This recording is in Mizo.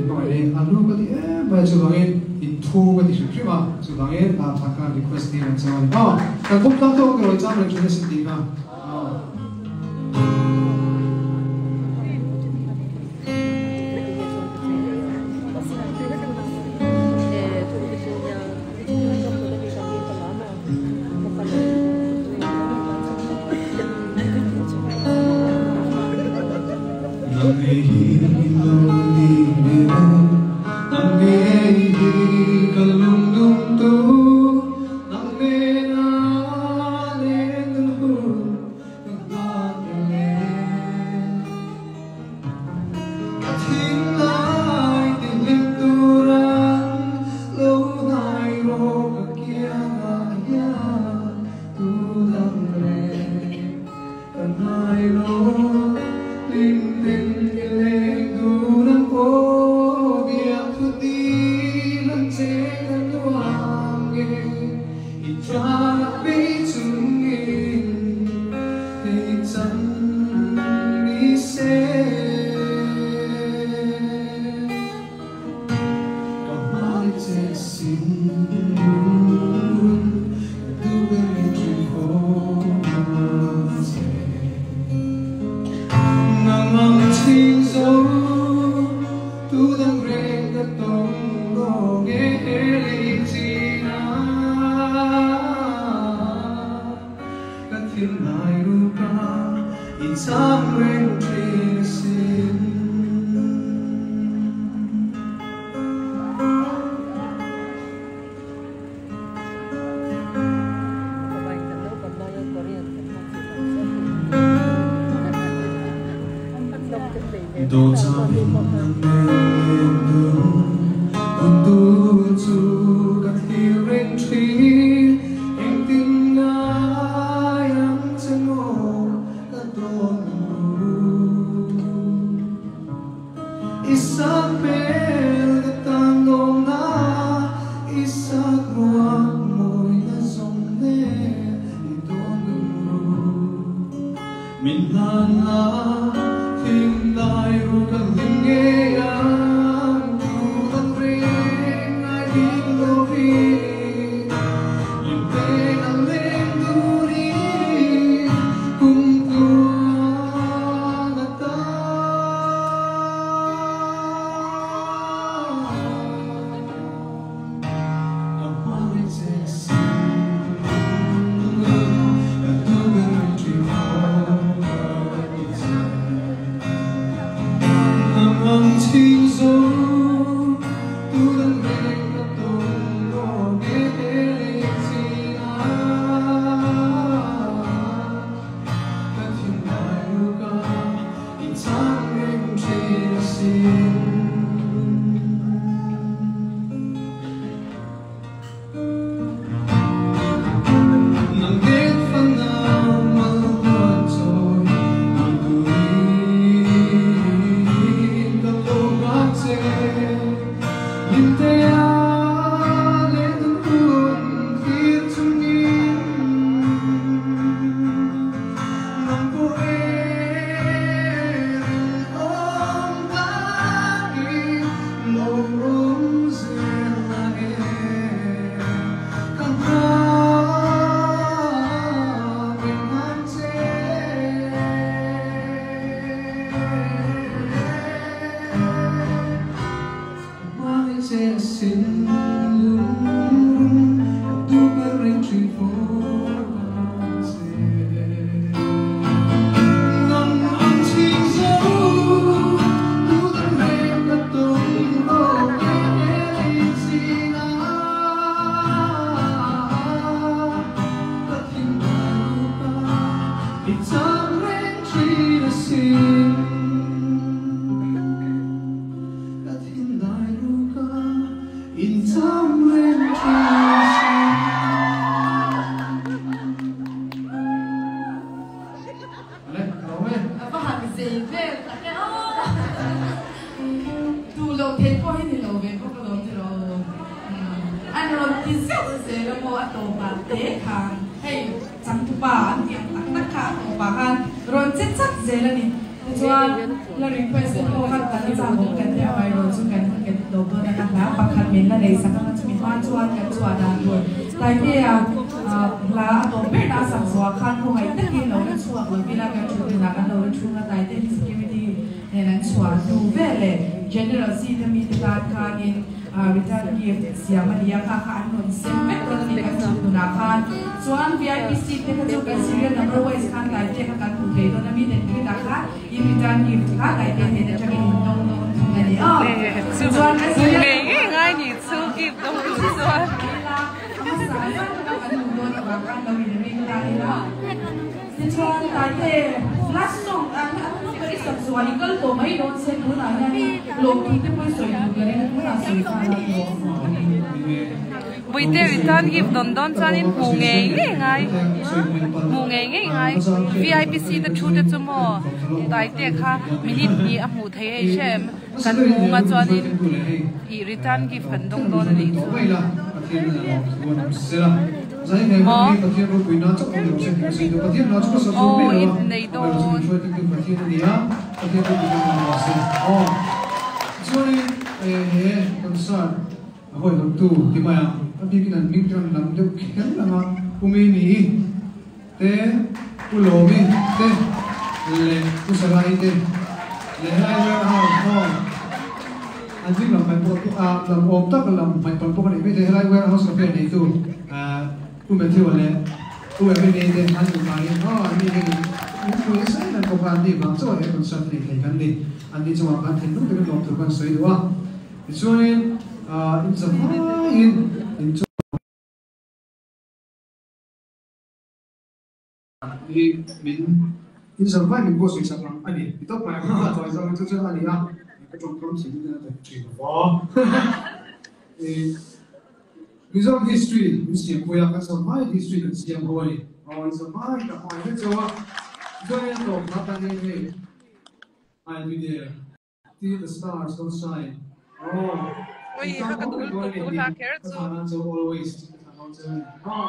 Hmangaih hi a hlu ka ti em mai a, chuvangin in thu ka ti hrim hrim a, chuvangin a thla khan request dil an chang a ni maw? Kan pawm tlang tawk erawh i chang reng thin asin tih kha aw. Nang ngei hi lo ni ve Nang ngei hi ka lungdum tu Nang nena len dun hun ka nghak reng e Ka thinlai ti hlim turan lo hnai rawh ka kiangah hian tu dang reng. Ka ngai lo hlim ten i leng dun ang aw biak thu dil ang che ka nuam nge i tan a bei chungin hei chan ni se ka hmai che sin run ka duh ber i ṭhi haw che. Nang ang chhing zo tu dang reng ka tawng lo nge lei chin a ka thil ngai ruk a i chang reng ṭhin asin. Dawhcang in nan len len dun hun tu cu ka thlir reng ṭhin engtin ngai ang che maw ka tawn ru. I sakhmel ka tan lawmna, i sakhmuak mawina zawng nen i tawn dun ru. Min hlan la thinlai ru ka hlim ngei ang, tu dang reng ngai bik lo hi. Lim te a leng dun i kum tluang a ta. Ka hmangaih che sin ka duh ber ṭi haw ka ti che. Nang ang chhing zo tu dang reng ka tawn lo nge lei chin a. Ka thinlai ruk a i chang reng thin asin. Nang nen fanau mal huan chawi ni turin ka lo nghak che. Limtea leh dun hun thlir chungin nang pawh erin awm takin lo awm zel la e ka nghak reng ang che. Hmangaih che a sin lungrun ka duh ber reng thin fo ang che. Nang ang chhing zo tu dang reng ka tawn lo nge chin a ka thinlai ruk a i chang reng thin a sin. Ka thinlai ruk a incham reng thin sin. Ale, ka lo e. A va han zei vel tak e aw. Duh loh theih pawh hi ni lo ve bawk alawm ti rawh. An rawn ti zeuh zel a maw a tawpah te khan hei changtupa an tih ang tak tak kha a tawpah khan rawn che chak zel a ni. Tichuan la request te pawh khan kan la chak awm kan ti a, amaherawhchu kan. min la neih sak anga chumi hma chuan kan chhuah dan tur Taitea hla a tawp berna a sak zawhah khan khawngaih takin lo la chhuak lo ila kan thut hunah kan lo la thung a Taitea hi security nen an chhuah hnu veleh General seat a mite tan khanin Return gift siam a ni a, kha kha an rawn sem vek dawn a ni kan thut hunah khan. Chuan vip seat te kha chu kan serial number wise khan Taitea kha kan hmu thei dawn a, meet and greet ah khan i return gift kha Taitea hnen atangin in dawng dawn thung a ni aw. Chuan kan serial Ngei ngei ngai ni chu gift dawng tur chuan. Hmasa zat kha kan hmu dawn avang khan lo inring ta ila. Tichuan Taite last song an a hnung ber i sak zual i kal tawh mai dawn se tunah hian lawmthu te pawh i sawi duh ka ring a tunah sawi nghal a hlawm. Puite return gift dawn dawn chuanin hmu ngei ngei ngai hmu ngei ngei ngai vip seat a thu te chu maw Taite kha minute hnih a hmuh theih hei hrem kan hmu nga chuanin ih return gift kan dawng dawn a nih chu. Maw? Aw in nei dawn. Pu Matthew-a leh Pu Ebony te an duhvain aw an ni hian in pui nasa em em bawk a, an ni vang chauh a he concert nei thei kan ni. An ni chungah khan thinlung takin lawm tur khan sawi duh a, tichuanin in zavaiin in chu hi min in zavai min pawh sawi sak ang a ni ti tawp mai ang a, tawi zawng chu chu a ni a, ka tawngkam thing te a tawp thin lo va. Mizo history min siam pui a, kan Sawmai history kan siam ho a ni. Aw, in Sawmai ka hmai vek chauh a, chuan in a tawp hma tan hian hei I'll be there till the stars don't shine. Aw, Oi, in ha tan ka awm dul reng dawn a tuk ni tu tih hla kher ka chu. thah nan chu always tih ka thah dawn cheu a ni. Aw.